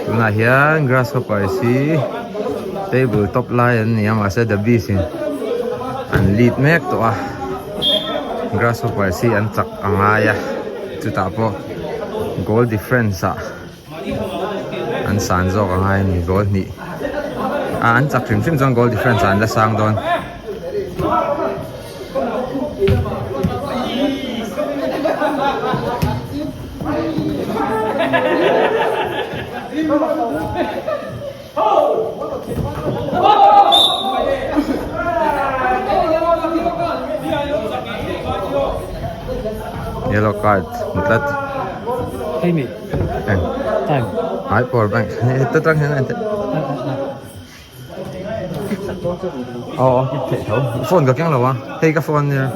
Tunah hian grasshoppers hi table top lai an ni a mahse the beast in an lead mek tawh a grasshoppers hi an chak a ngai a chutah pawh goal difference ah an san zawk a ngai a ni goal hnih ah an chak hrim hrim chuan goal difference ah an la sang dawn. Yellow card hmu tlat. Hei mi. Eng. Time. Ai power bank. Heta tang hian en teh. Aw theih tho. Phone ka keng lo a. Hei ka phone nia.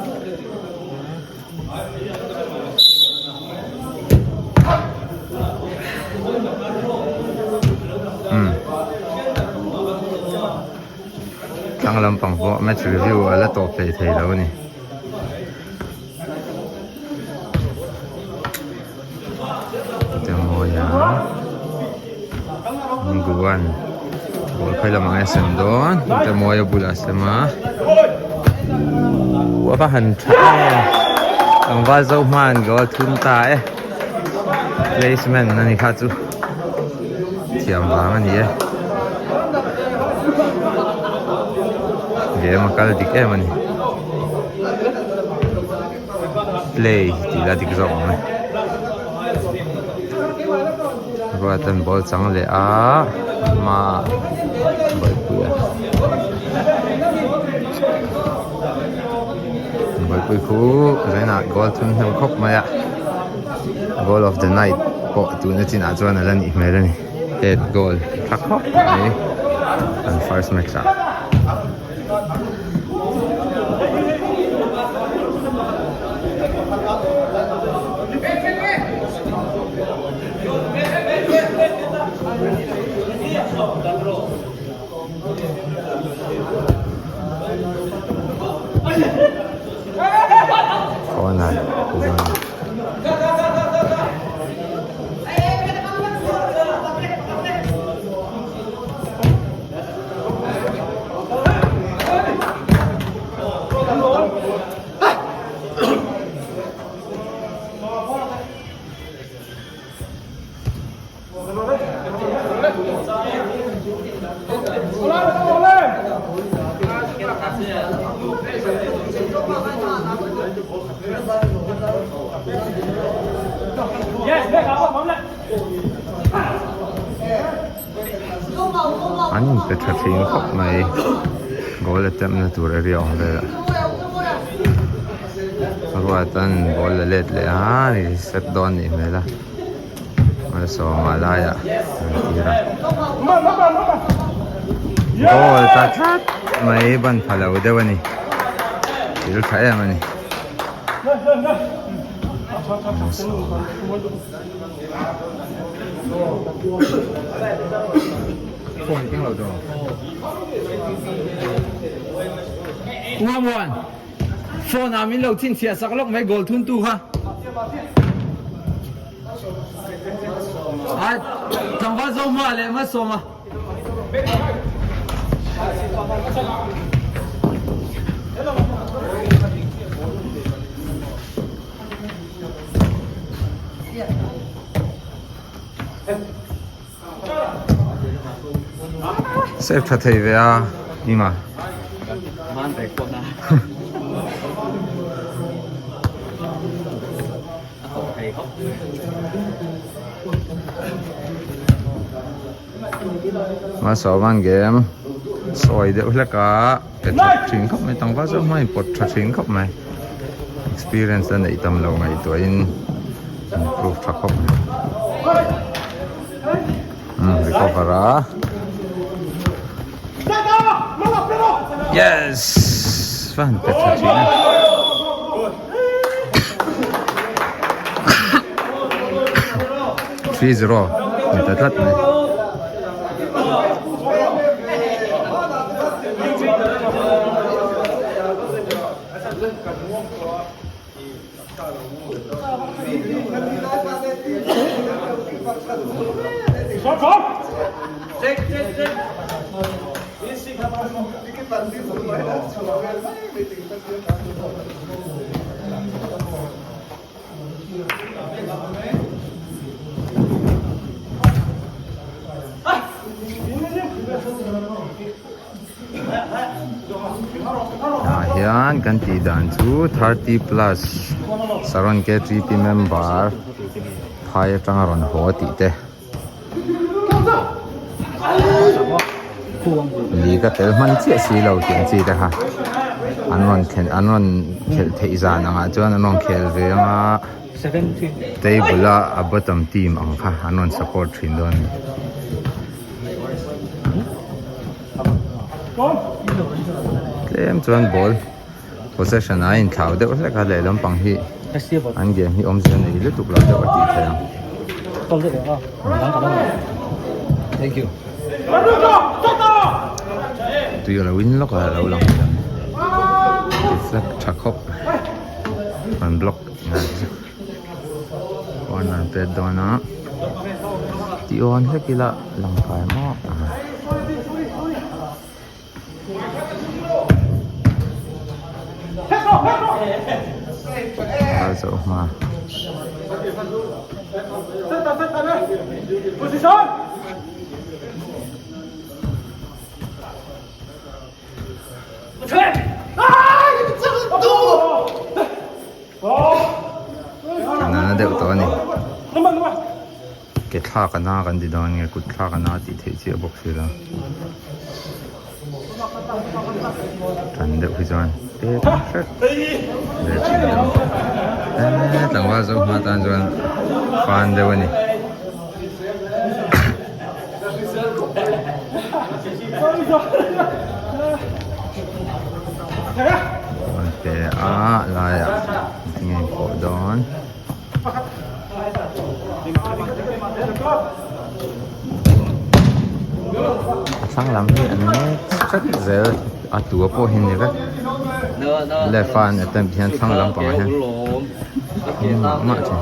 Umm. Tlang lampang pawh match review a la tawp hlei thei lo a ni. Mawi a Guan ball khawi lamah nge a sem dawn Mawia bulah a sem a a va han tha em tlangval zo hman goal thum ta e placement a ni kha chu thiam vang a ni e game a kal dik em a ni. Play tih la dik zawk ang e. Ruat an ball chang leh a hmaah bawihpui a bawihpui khu zainah goal thun hnem khawp mai a goal of the night pawh tuna chinah chuan a la nih hmel a ni head goal tha khawp mai an first match ah. Corner zawn. An inpe tha thin khawp mai goal attempt na tur area awm velah ruatan ball la let leh a reset dawn nih hmel a malsawma laiah an tir a goal ta tlat mai ban pha lo deuh a ni thil tha em a ni malsawma. Phone keng lo daw. One one. Phone ah min lo chin chhiah sak lawk mai goal thun tu kha. A tlangval zo hma leh hmasawm a. Save tha thei ve a ni ma. Hmasawm an game sawi deuh hlek a pe tha thin khawp mai tlangval zawk hma in pawt tha thin khawp mai experience a neih tam lo ngaihtuah in improve tha khawp mai umm recover a yes va han pe tha thin a. 3-0 ni ta tlat mai. Tah hian kan tih dan chu 30 plus Saron KTP member phai atanga rawn haw tih te League a tel hman chiah si lo tih ang chi te kha an rawn thlen an rawn khelh theih zan angah chuan an rawn khel ve ang a table a a bottom team ang kha an rawn support thin dawn a ni. Tlem chuan ball possession a inthlau deuh hlek a lehlam pang hi an game hi awmzia nei lutuk lo deuh a tih theih ang. Tui a lo in lawk a lo lang deflect tha khawp an block corner pet dawn a tih awn hlek ila lang fai maw. Ral chauh hma. Nana deuh tawh a ni. Ke thlak a na kan ti dawn nge kut thlak a na tih theih chiah bawk si lo. Tan deuh hi chuan pet hret ve thin deuh. Eee tlangval zo hma tan chuan fan deuh a ni. Rawn pe a laiah tinge pawh dawn. A thlang lam hi an mek hret zel a tua pawh hi ni vek left a an attempt hian thlang lam pangah hian a mah mah thin.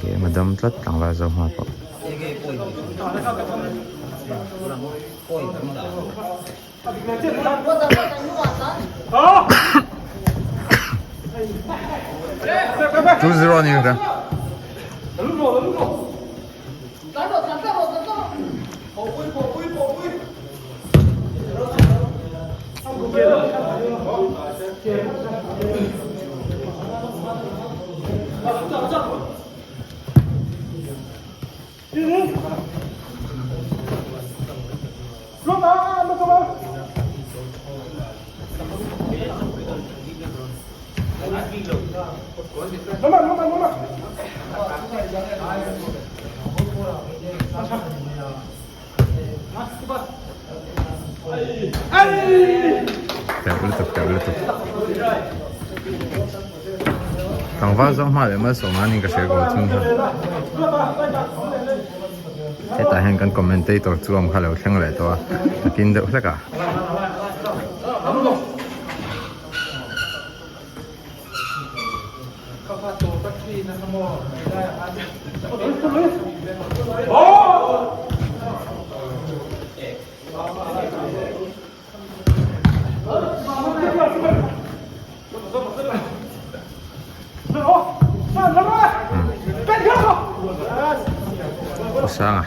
Game a dam tlat tlangval zo hma pawh. 2-0 ni ka. Teuh lutuk teuh lutuk tlangval zawng hma leh malsawm an in ka hria goal thung kha hetah hian kan commentator chu awm kha lo thleng leh tawh a takin deuh hlek a. Pu Sanga.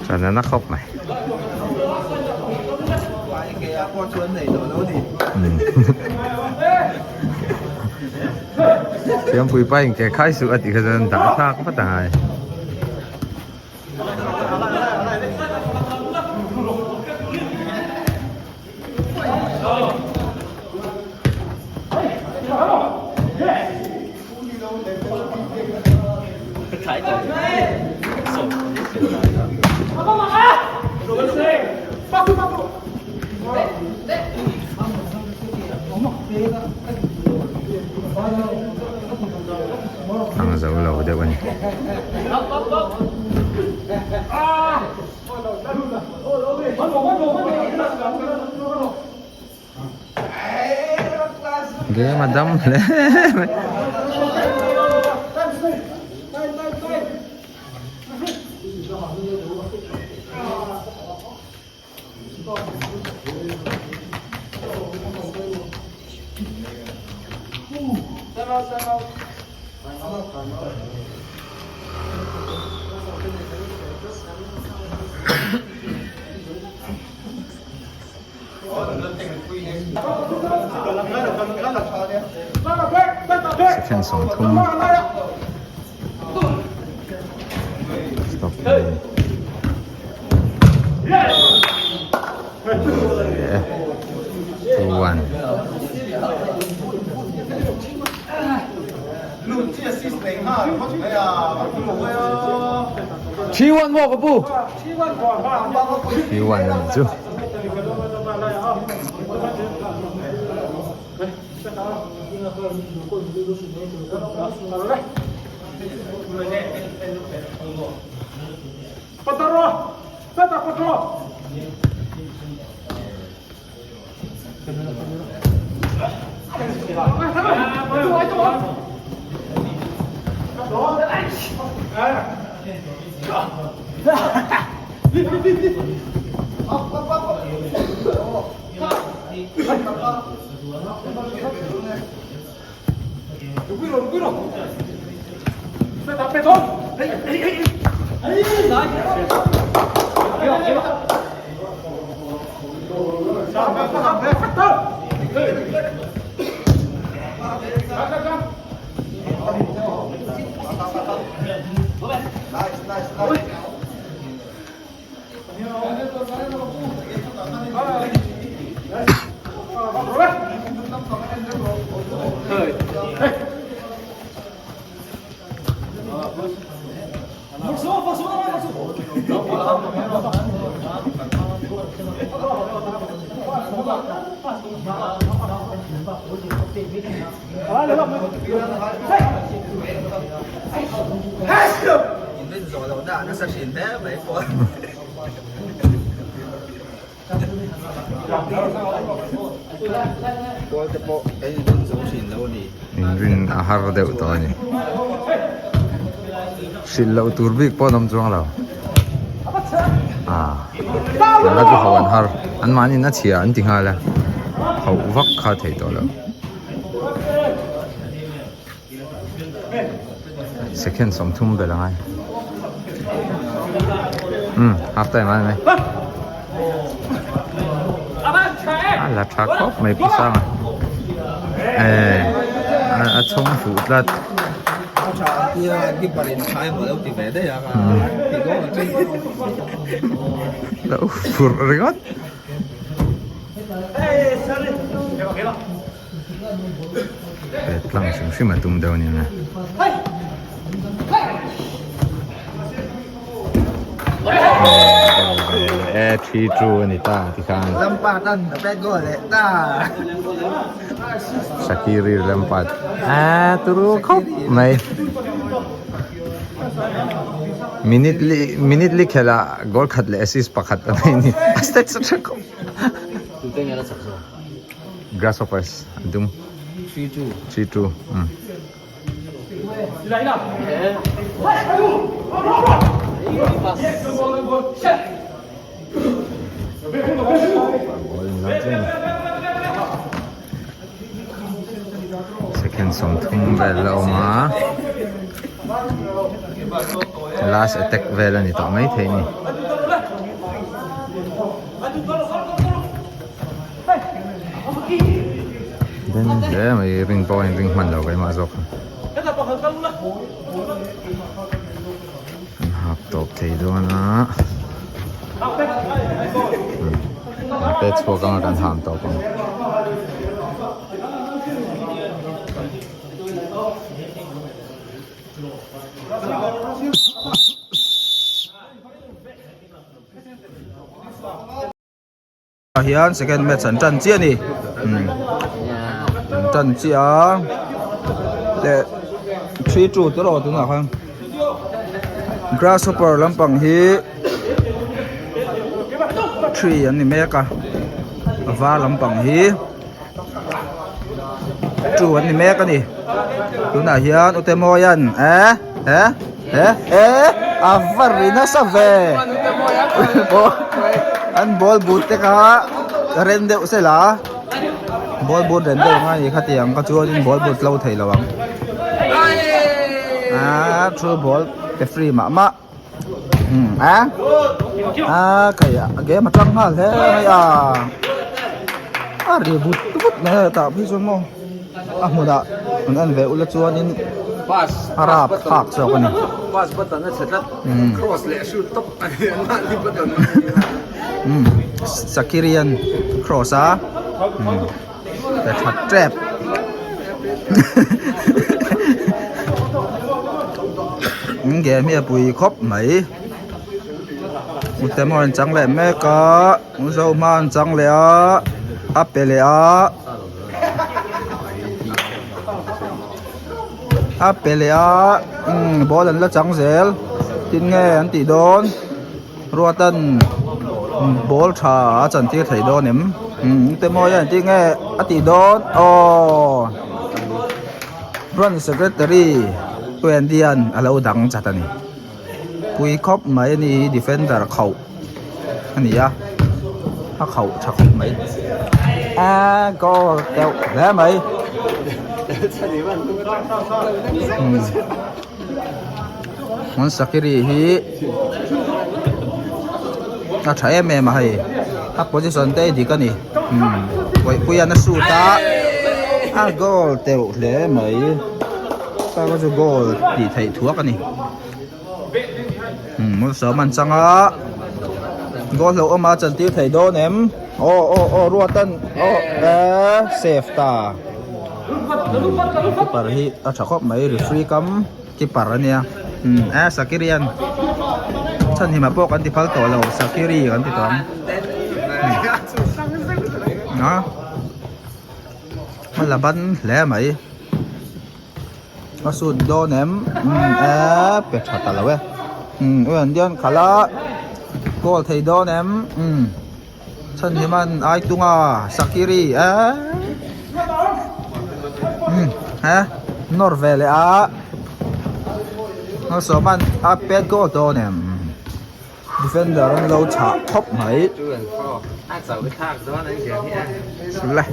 Chuan a na khawp mai. Thiampui pa in ke khai suh a tih kha chuan dah thlak vat a ngai. Ang zo lo deuh a ni. Game a dam hle mai. Second 30 stop 2-1. 3-1 a nih chu. Inrin a har deuh tawh a ni. Hrilh loh tur bik pawh an awm chuang lo. Ah, nula chu hauh an har. An mahni in a chhia an ti nghal a, hauh vak kha a theih tawh lo. Second 30 belh a ngai. Umm half time a ni mai. A la tha khawp mai pu Sanga. Eh a chhawng fuh tlat. Lo fur ringawt. Pet tlang hrim hrim a tum deuh a ni ang e. E 3-2 a ni ta tikhan. Lampard an a pet goal leh ta. Shaqiri Lampard. A turu khawp mai. Minute li minute li khelh ah goal khat leh assist pakhat a nei a ni. A stats a tha khawp. Grasshoppers a dum. 3-2. 3-2. Um. Second 30 vel la awm a last attack vel a ni tawh mai thei a ni. Den hle mai ring pawh a inring hman lo keimah zawk kha. An hak tawp thei dawn a an pet chhuak anga kan ham tawp ang. Ah hian second match an tan chiah a ni umm an tan chiah a leh 3-2 te erawh tunah khan grasshopper lampang hi 3 an ni mek a a var lampang hi 2 an ni mek a ni tunah hian Utemawian eh eh eh eh a va ri nasa ve an ball but te kha ren deuh sela ball but ren deuh anga ni khatiang kha chuanin ball but tlo thei lo ang ah through ball pe free mah mah umm a a khai a game atang nghal hle mai a a ri but but mai a tah phei chuan maw. A hmunah an en ve ula chuanin a rap thlak zawk a ni. Umm Sakirian cross a umm pe tha tep in game hi a pui khawp mai ute maw an chang leh mek a Zohma an chang leh a a pe leh a. A pe leh a umm ball an la chang zel tin nge an tih dawn ruatan ball tha a chan tir thei dawn em umm engte mawi a engtin nge a tih dawn aww branch secretary Wendy-a'n a lo dang chat a ni pui khawp mai a ni defender khauh. a ni a a khauh tha khawp mai a goal deuh hle mai hmun sakiri hi a tha em em a hei a position te dik a ni bawihpuia'n a shoot a a goal deuh hle mai chu goal tih theih thuak a ni. Malsawm an chang a goal hlauh awm a chantir thei dawn em aw aw aw ruatan aw eh safe ta keeper hi a tha khawp mai referee kam keeper ania umm eh sakirian chhanhima pawh kan ti phal tawh lo sakiri kan ti tawh ang a a la ban hle mai. A sut dawn em umm eee pe tha ta lo e umm u an dian khalh a goal thei dawn em umm chhan hi man ai tung a sakiri eee umm he nawr ve leh a malsawman a pet goal dawn em. Defender an lo chhah khawp mai. Le.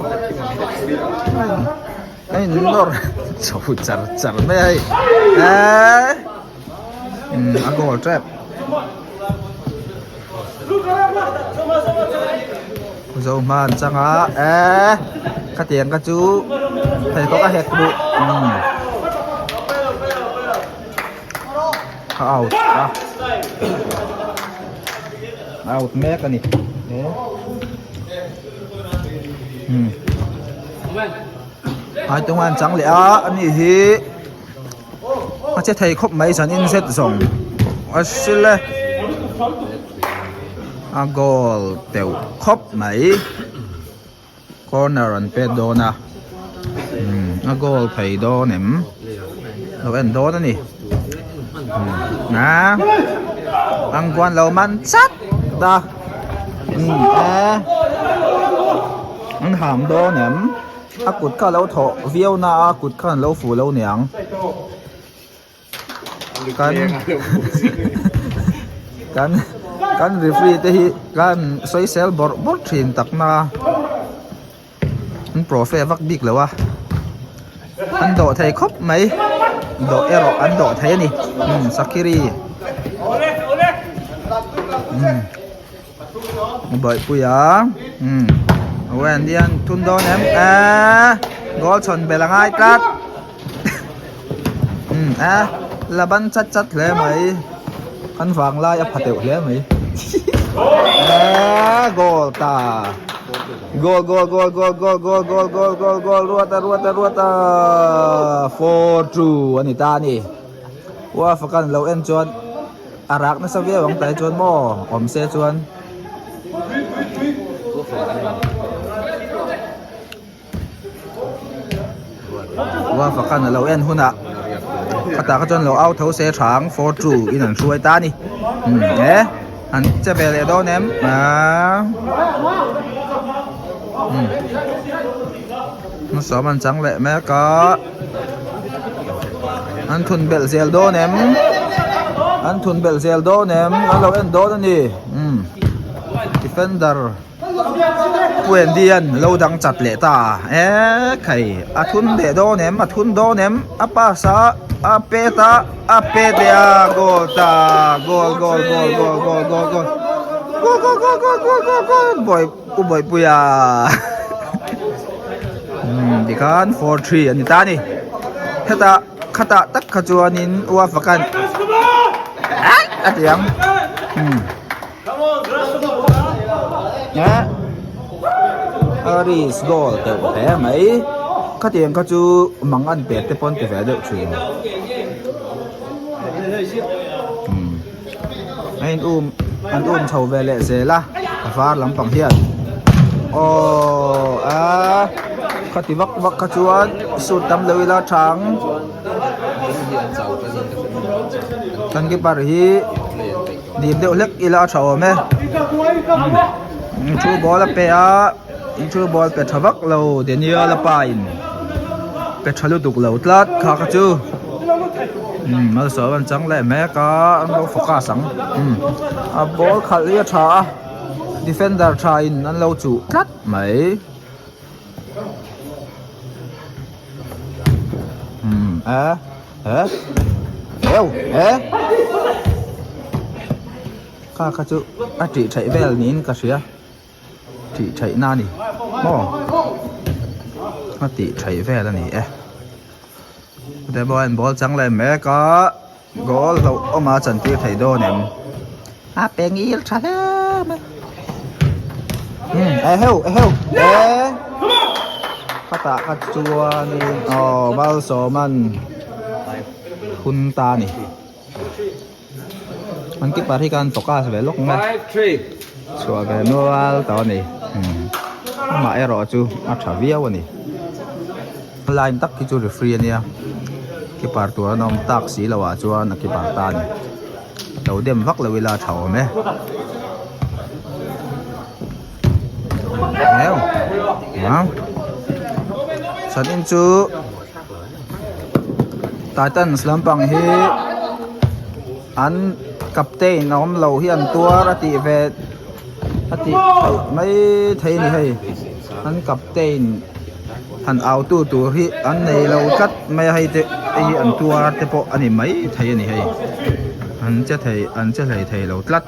Hei nawr chho char char mai a hei. Eee. Um a goal tep. Zo hman changa eee khatiang kha chu pheikhawk a hek duh. Um. A out a a out mek a ni hmm hai tunga an chang leh a ani hi a che thei khawp mai zan in zet zawng a sil e a goal teuh khawp mai. Corner an pet dawn a umm a goal thei dawn em lo en dawn a ni umm a angkuan lo man chat ta umm e an ham dawn em a kut kha a lo thawh viau na a kut khan a lo fuh lo niang. Kan kan kan referee te hi kan sawisel bawrh bawrh thin tak na a an profe vak bik lo a. An dawh thei khawp mai dawh erawh an dawh thei a ni umm sakiri umm bawihpuia umm Wendy an thun dawn em eee goal chhawn belh a ngai tlat umm e la ban chat chat hle mai kan vang lai a pha teuh hle mai eee goal ta. Goal goal goal goal goal goal goal goal goal goal Ruata Ruata Ruata 4-2 ani ta ani Ua fakan lo en chuan a rak nasa viau ang tai chuan maw awm se chuan Ua fakan lo en hunah khatah kha chuan lo out tho se thang 4-2 in an hruai ta ani umm e. An che ve leh dawn em? Aaa. Umm. Hmasawm an chang leh mek a. An thun belh zel dawn em? An thun belh zel dawn em? An lo en dawn a ni. Umm. Defender. Puendian lo dang chat leh ta e khai a thun leh dawn em a thun dawn em a pass a a pet a a pet leh a goal ta goal goal goal goal goal goal goal goal goal goal goal goal goal goal bawi u bawipuia umm tikhan 4-3 a ni ta a ni hetah khatah tak kha chuanin uafakan a ti ang umm. Aris goal deuh hle mai khatiang kha chu mang an pek te pawn ti ve deuh thin umm a in um an um chho ve leh zel a a var lampang hian aww a khati vak vak kha chuan shoot tam lo ila thang kan keeper hi. Dim deuh hlek ila a tha awm e thu ball a pe a thu ball pe tha vak lo Daniel a pa in pe tha lutuk lo tlat kha kha chu umm malsawm an chang leh mek a an lo focus ang umm a ball khalh hi a tha a defender tha in an lo chuh tlat mai. Umm a he heu he kha kha chu a tih theih vel niin ka hria tih theih na a ni maw a tih theih vel a ni e chutah pawh hian ball chang leh mek a goal hlauh awm a chantir thei dawn em a pe ngil tha hle mai umm e heu e heu e khatah kha chuanin aw malsawman hun ta a ni an keeper hi khan focus ve lawk mai chhuah ve nual tawh a ni umm amah erawh chu a tha viau a ni line tak hi chu referee a nia keeper tur an awm tak si loh ah chuan a keeper ta a ni lo dem vak lo ila a tha awm e Sanin chu Titans lampang hi an captain a awm lo hi an tuar a tih ve a tih theih mai thei a ni hei an captain han au tu tur hi an nei lo tlat mai a hei te hei hi an tuar te pawh a ni mai thei a ni hei an che thei an che hlei thei lo tlat.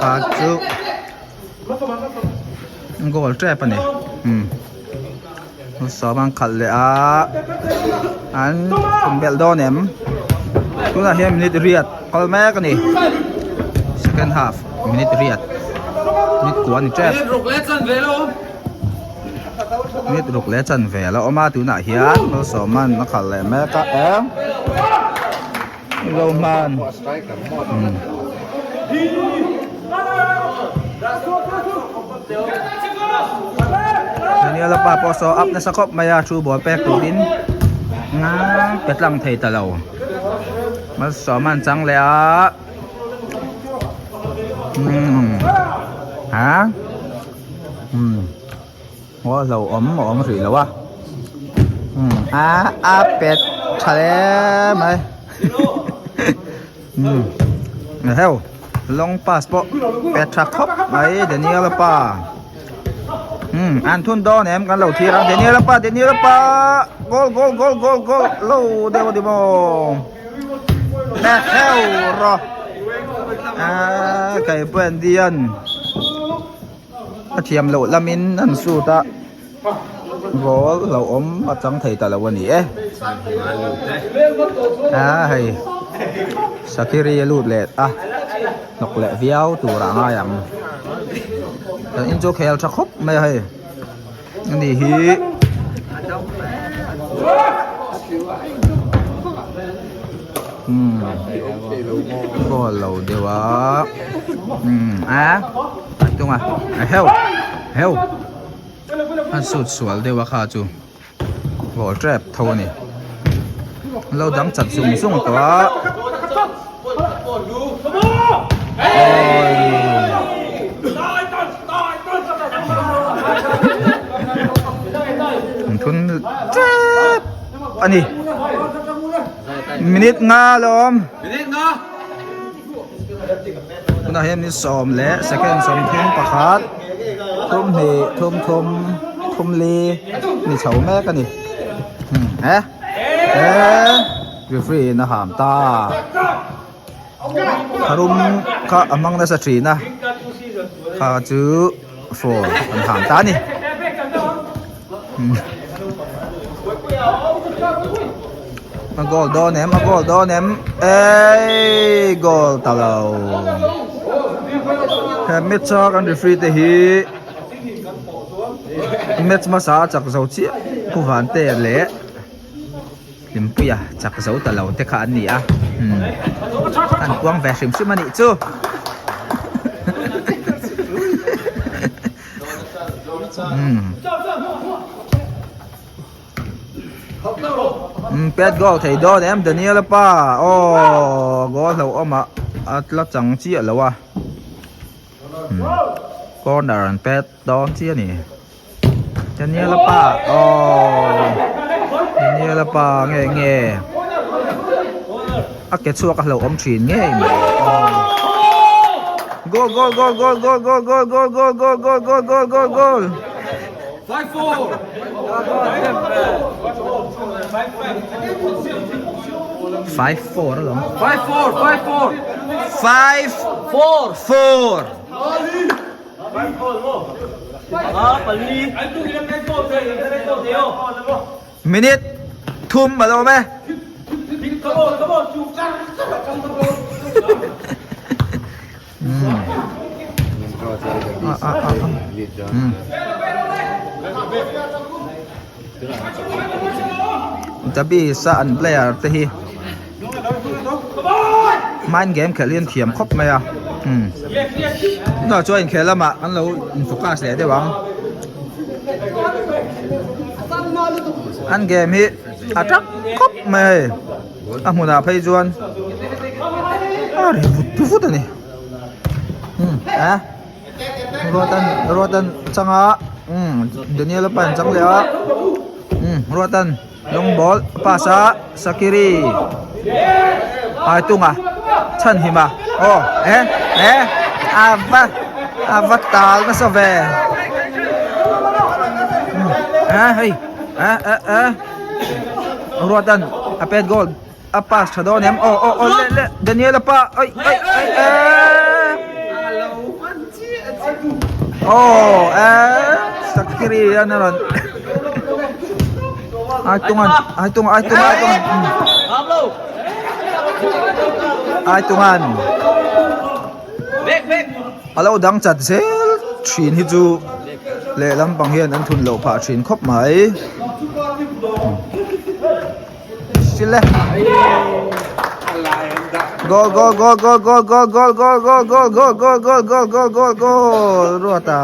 Kha chu goal tep a ni umm sawm an khalh leh a an tum belh dawn em tunah hian minute riat kal mek a ni second half minute riat minute kua a ni tep minute ruk leh chanve a la awm a tunah hian malsawman a khalh leh mek a eng. Lo hman. Daniel pa pawh saw up nasa khawp mai a thu ball pek turin nga pe tlang thei ta lo. Malsawma an chang leh a. Umm ha umm aw a hlauhawm a awm rih lo a umm a a pet tha hle mai umm heu long pass pawh pet tha khawp mai Daniel pa. Hmm an thun dawn em kan lo thlir ang Daniel a pa Daniel a pa goal goal goal goal goal lo deuh a ni maw pet heuh rawh ah kei pawh en dian a thiam loh lamin an shoot a goal hlauhawm a chang thei ta lo a ni e ah hei Sakiri a lut leh a hnawk leh viau tur ah ngai ang kan in chu khel tha khawp mai a hei ani hi umm goal lo deuh a umm a a tung a a heu heu a sut sual deuh a kha chu. Goal trap tho a ni. Lo dang chat zung zung tawh a. An thun tep a ni. Minute nga lawm. Minute nga. Tunah hian ni sawm leh second 31 thum hnih thum thum thum li ni chho mek a ni hmm e e referee in a ham ta tharum kha a hmang nasa thin a kha chu foul an ham ta a ni hmm. A goal dawn em a goal dawn em ei goal ta lo he match a kan referee te hi match hmasa a chak zo chiah Pu Vantea leh Hlimpuia chak zo ta lo te kha an ni a umm an kuang ve hrim hrim a nih chu. Pet goal thei dawn em Daniel a pa aw goal hlo awm ah a tla chang chiah lo a corner an pet dawn chiah a ni Daniel a pa aw Daniel a pa nge nge a ke chhuak a hlo awm thin ngei mai goal goal goal goal goal goal goal goal goal goal goal goal goal goal goal 5 4 alawm 5 4 5 4 5 4 4 Minute thum a lo awm e. Dabi sa an player te hi mind game khelh hi an thiam khawp mai a umm tunah chuan inkhel lamah an lo in focus leh deuh ang an game hi a tap khawp mai a hei. A hmunah phei chuan a ri vut vut a ni umm a Ruatan Ruatan changa umm Daniel a pan chang leh a umm Ruatan long ball a pass a Sakiri Haitunga chhanhima aw eh eh a va a va tal nasa ve umm a hei a a a. Ruatan a pet goal a pass tha dawn em aw aw aw le le Daniel a pa oi oi oi e aw e Sakiri an a rawn ai tungan ai tung ai tung ai tung ai tungan a lo dang chat zel thin hi chu lehlam pang hian an thun loh phah thin khawp mai sile goal goal goal goal goal goal goal goal goal goal goal goal goal goal goal goal goal ruata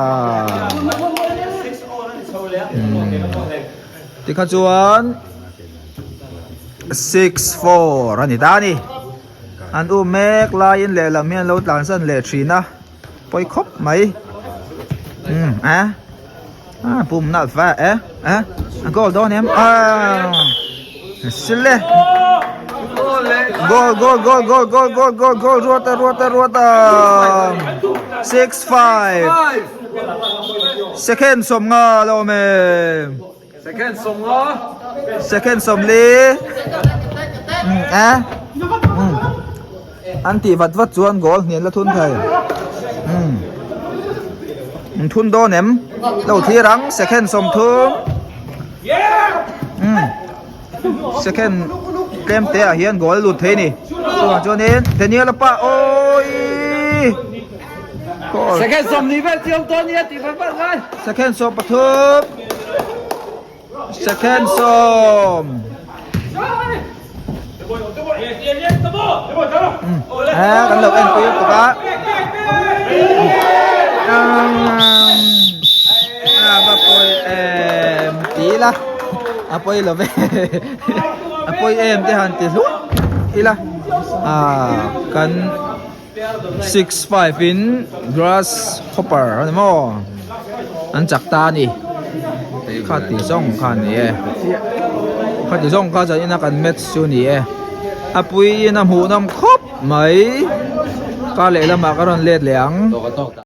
tikha chuan 6 4 ani ta ani An u mek laiin lehlam hian lo tlansan leh thin a, pawi khawp mai. Umm a a pum nalh fa e a a goal dawn em a sile goal goal goal goal goal goal goal goal ruata ruata ruata 6 5. Second 50 la awm em? Second 50. Second 40. Um e. Um. An tih vat vat chuan goal hnian la thun thei. Um. An thun dawn em? Lo thlir ang second 30. Um. Second tlem te ah hian goal a lut thei a ni. Chuvang chuanin Daniel a pa awii. Goal. Second 20 vel chiang dawn nia tih vat vat ngai. Second 13. Second 10. Eh kan lo en pui lutuk a. A va pawi em ti ila a pawi lo ve a pawi em te han ti hluah ila ah kan 6-5 in grasshopper a ni maw an chak ta a ni kha ti zawng kha a ni e kha ti zawng kha chuan ina kan match chu a ni e a pui in a hmuh nawm khawp mai kar lehlamah ka rawn let leh ang.